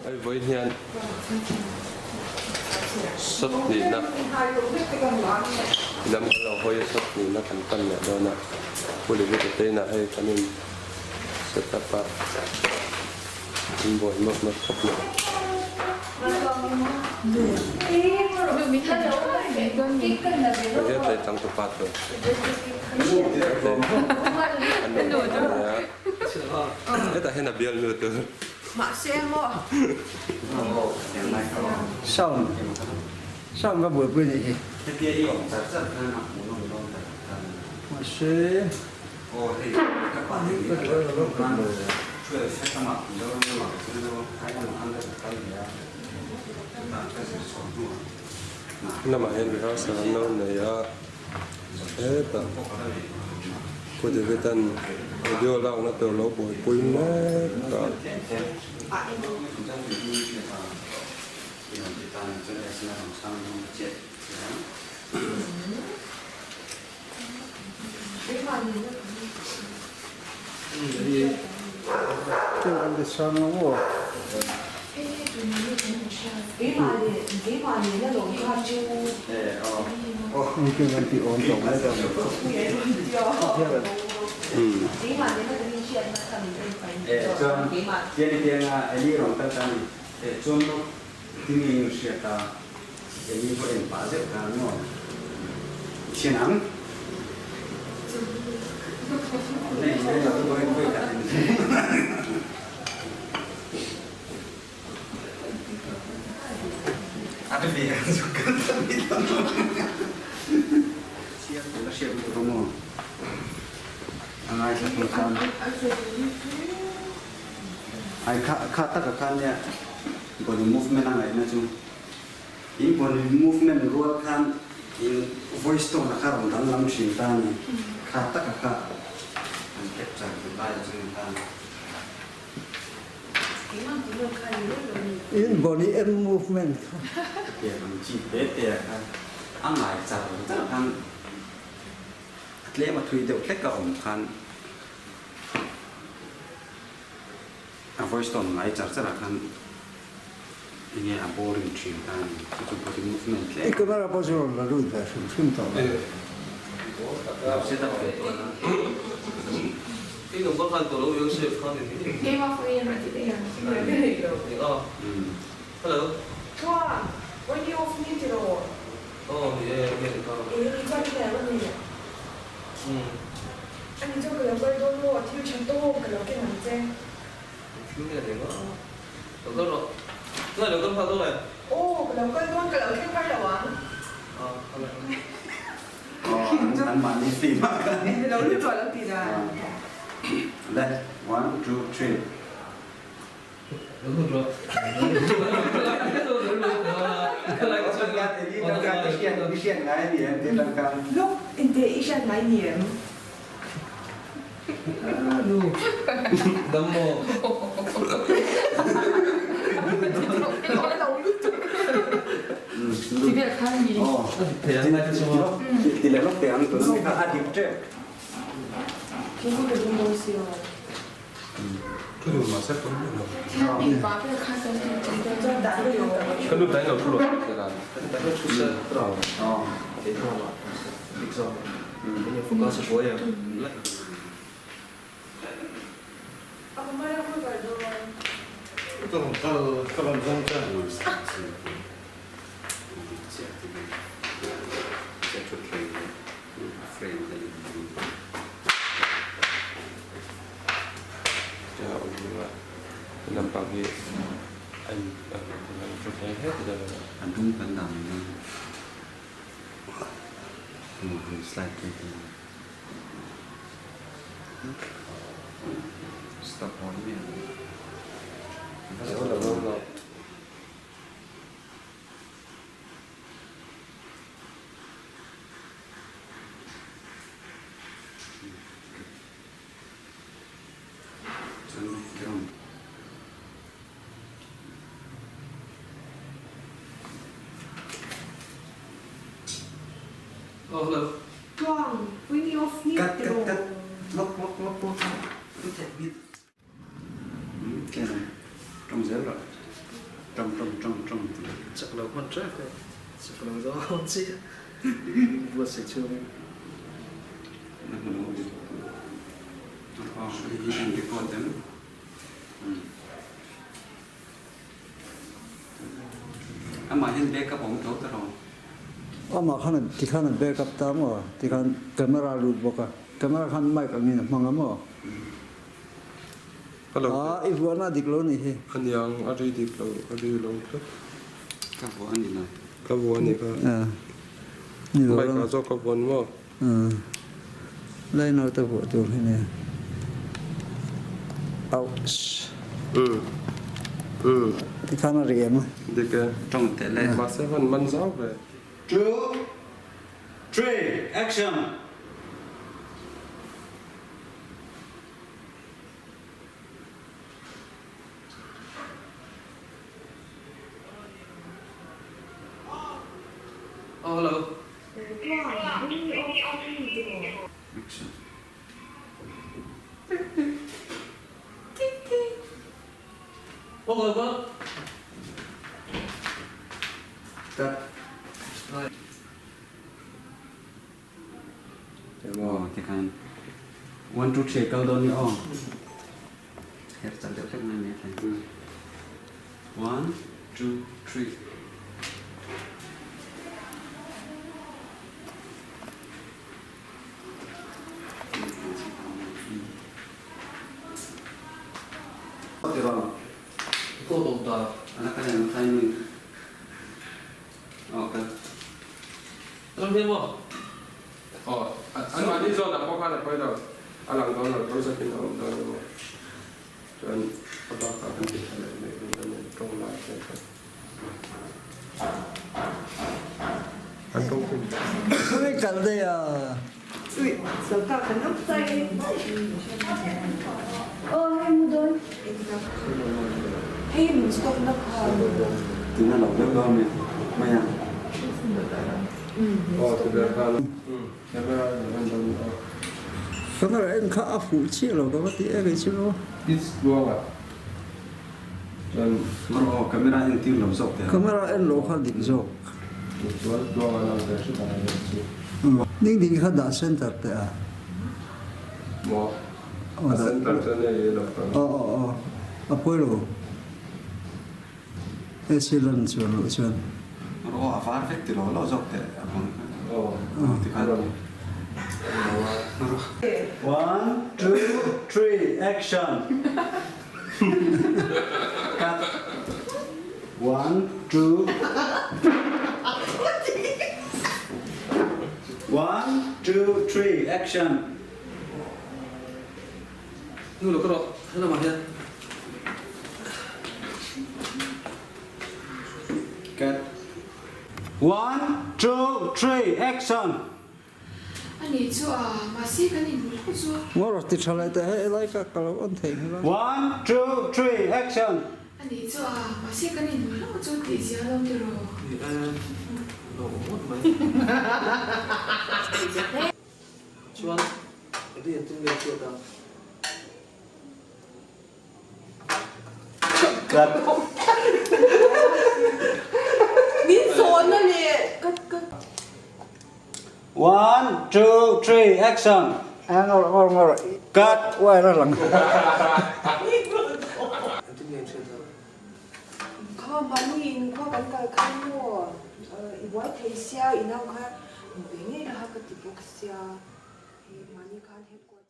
Hei vawiin hian sawt hnihna lam kan lo hawi a sawt hnihna kan pan leh dawn a Pu Levita te inah hei kan in set up a an buai mawp mawp khawp mai. Hei changtupa tur hetah hian a bialnu tur. Mahse maw? Sound sound ka buaipui anih hi. Hetia i awm char char khan a hmuhnawm dawn ta tak tak a ni. Mahse. Aw hei ka pa nen hi ka lo khan 12 lamah Mizoram lamah ka zir deuh a, phai lamah khan ka zir kal ve a, chutah ka zir chhuah hnuah hna. Lamah hian rehearsal an lo nei a, hetah Pu David-a'n video lakna tur lo buaipui mek a. Ai kha kha taka khan nia body movement a ngaihna chu in body movement rual khan in voice tone a kha rawn danglam thin ta a ni kha taka kha an capture duh lai chu ni ta. In body and movement kha. Hetiang ang chi te te ah khan a ngai char char khan a tlem a thui deuh hlek a awm khan A voice tone ngai char char ah khan enge a boring thin ta a ni, chu chu body movement tlem. I camera pawh chu rawn la lut ve hrim hrim tawh lo. Ani chu ka lo kal dawn maw? Thil tha tawk ka lo ken ang che. Thil nge reng a? Lo kal rawh. Tunah lo kal nghal dawn e. Aw, ka lo kal dawn, ka lo thleng har lo ang. A, a la. Aw, an mahni film ah khan. Lo lut rawh lo ti dan. Le, one, two, three. Lawk engte i hriat ngai ni em? Ka nu tain lo thu rawh. Lampang hi an A dung kan dang in han slide thei thei ang. Stop on mi ang. Cut cut cut lawk lawk lawk lawk. Tawng zel rawh. Ṭang ṭang ṭang ṭang tih. Chak lo hman ṭep e. Chak lo dawn chiah. Buatsaih chhungin. Na hmu lo ni. Aw hei hi en record em? Amah hian backup a awm tho ta lo. Amah khan tikhan a backup ta maw? Tikhan camera a lut bawk a, camera khan mic angin a hmang a maw? Aa i vuahna a dik lo nih hi. Aniang a ri dik lo, a ri lo tlat. Ka vuah a ni lo. Ka vuah a nih kha. Mic ah zawk ka vuan maw? Line out a vuah tur hi nia. Ouch. Tikhan a ri em a. Dik e. Tawng teh le. Mahse van man zau ve. Two, three, action! Oh, hello. Aw tikhan one two three kal dawn ni aw her chak deuh hlek mai mai thei one two three. Aw, anmahni zawnah pawh khan a pawi lo, a lang dawn lo, tawi zatin a awm dawn emaw chuan a bakah kan ti tha leh mai dawn a ni, tawng lai te kha. An tawng thin. Khawi kal daih a? Ui, sawrkar kan awm chai. Aw, hei mu dawn. Hei min stop na kha. Tina lo deuh dawn mi mai a. Aw, ti ber khan. Camera in an dawn aw. Camera en kha a fuh chiah lo ka va ti em chu. It's tluanga chuan. Aw, camera en tir lo zawk teh. Camera en lo kha dik zawk. Chuan tluanga lang ve hret ang em chu. Ding ding kha dah center teh a. Maw? A center chuan hei i lo kal. Aw aw aw a pawi lo. AC lan chuan loh chuan. Aw a var vek ti lo lo zawk teh a bang kha. Aw a rawn lo a. One, two, three, action! Cut. One, two, One, two, three, action! Nu lo ka rawh, helamah hian. Cut. One, two, three, action! A nih chu a, mahse kan inhmu hlauh chu. Ngawr ti tha leh teh hei lai ka ka lo on thei nghal a. One, two, three, action! A nih chu a, mahse kan inhmu hlauh chu tih zia lo ti rawh. Ni e, lo awm ngawt mai. Chuan, Eddie an tum nge hriat a? Cut. Min zawhna leh cut cut. One, two, three, action! A ngawr ngawr ngawr. Cut. Wire a lang. Engtin nge in hriat a? Kha mahni in khua kan kal khan maw i buai thei sia i nau kha ve ngei la ka ti bawk sia hei mahni khan headquarter.